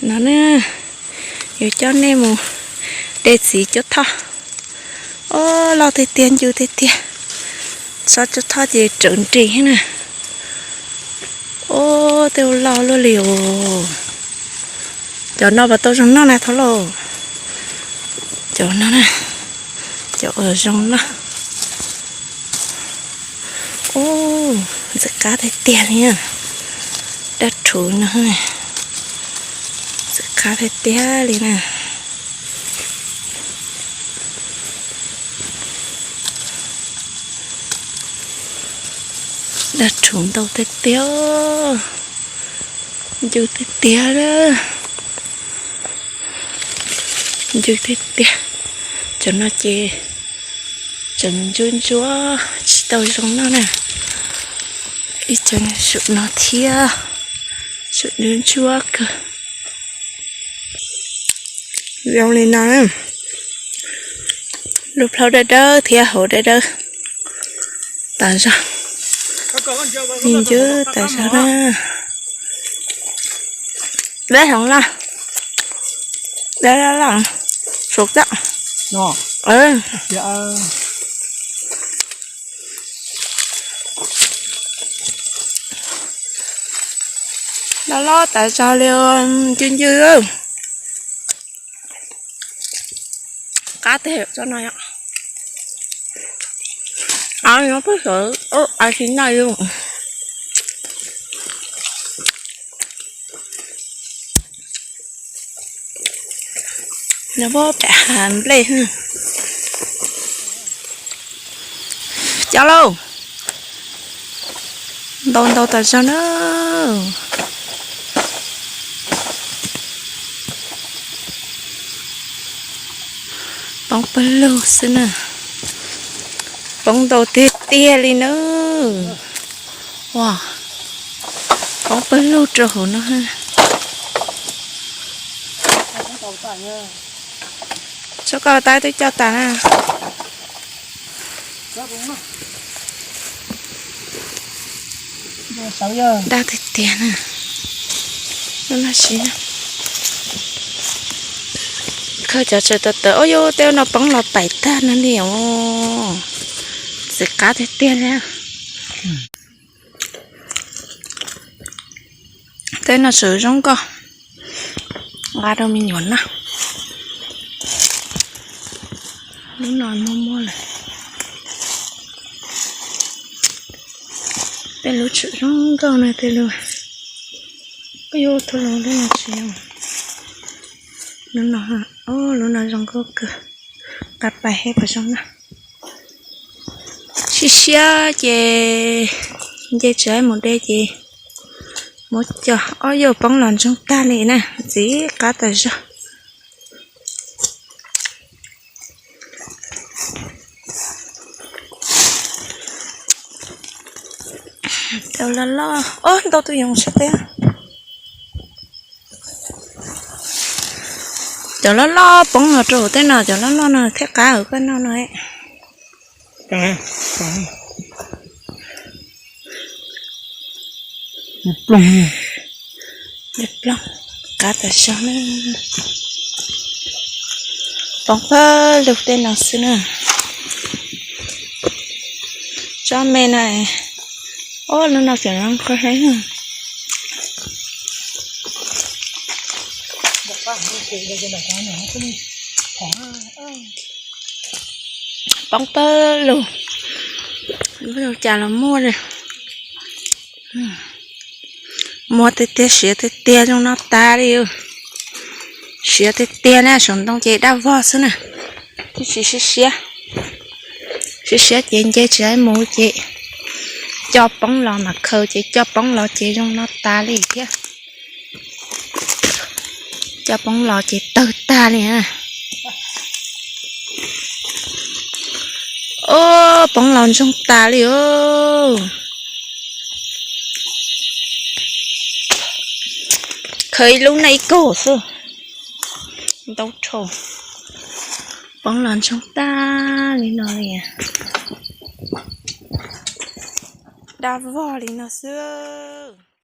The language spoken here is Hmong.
No na, yuav coj nej mus de txiv cuab thoj. Ob, loj tiag tiag, ncw tiag tiag. Txhob cuab thoj ces rawv nres na. Ob, tej ua loj luaj li os. Cov no puas tau zoo noj na thaub lauj? Cov no na, cov uas zoo noj. Ub, ntxim qab tiag tiag li na. Dab rhuv no, ntxim qab tiag tiag li na. Dab rhuv ntau tiag tiag, ncw tiag tiag, ncw tiag tiag. Cov no ces tseem ntsuab ntsuab tsis tau zoo noj na. Ib co sum no thiab, sum ntsuab ntsuab kawg. Zoo li no, lub plhaub dawb dawb thiab hauv dawb dawb tas zog, ncw tas zog na. Dab heev na, dab loj loj, suav txoj. Loj loj tas zog li, ncw ncw. Qab tiag tsob no yom. Av nyob peb sawv, av tsis noj li. Nyob peb pem hav nplej. Cov lauj, ntau ntau tas zog na. Poob pawg lug xwb na. Poob ntau tiag tiag li na. Ua, poob pawg lug rau hauv no. Txhob koj tab twb coj tas na. Dab tiag tiag na. Lub no siv na. Khaws cov tsaws tawv tawv, ua yus tej no poob los paim tag no li os. Ntxim qab tiag tiag li. Tej no tseem zoo nkauj, nqa rau me nyuam noj. Lub no muaj muaj lawm. Tej lub tseem zoo nkauj na, tej lub, ua yus thaum lub no tsis zoo. Lub no, lub no zoo nkauj kawg. Nqa pais heb puas zoo na. Siab siab ces nce tsis mus de ces muab coj. Ob, yus poob los ntsoog tag li na, ntxim qab tas zog. Cov loj loj, ob, ntau tus yoov sab teb. Cov loj loj poob los rau hauv tej no, cov loj loj no thiaj qab hauv koj noj no. Ploog, ploog, qab tas zog na. Poob pawg lug tej no xwb na. Tsob me no, ob, lub no tseem zoo nkauj heev. Poob pawg lug, cas los muaj li. Muaj tiag tiag, siav tiag tiag, zoo no tas li. Siav tiag tiag na, saum ntoo ces daj vog xwb na. Tib si siab siab, siab siab ces nce tsis mus ces coj poob los mas khaws ces coj poob los ces zoo no tas li thiab. Coj poob los ces tawg tag li. Ob, poob los ntsoog tas li os. Khaws ib lub no ib kaug xwb. Ntau dhau. Poob los ntsoog tag li no li. Daj vog li no xwb.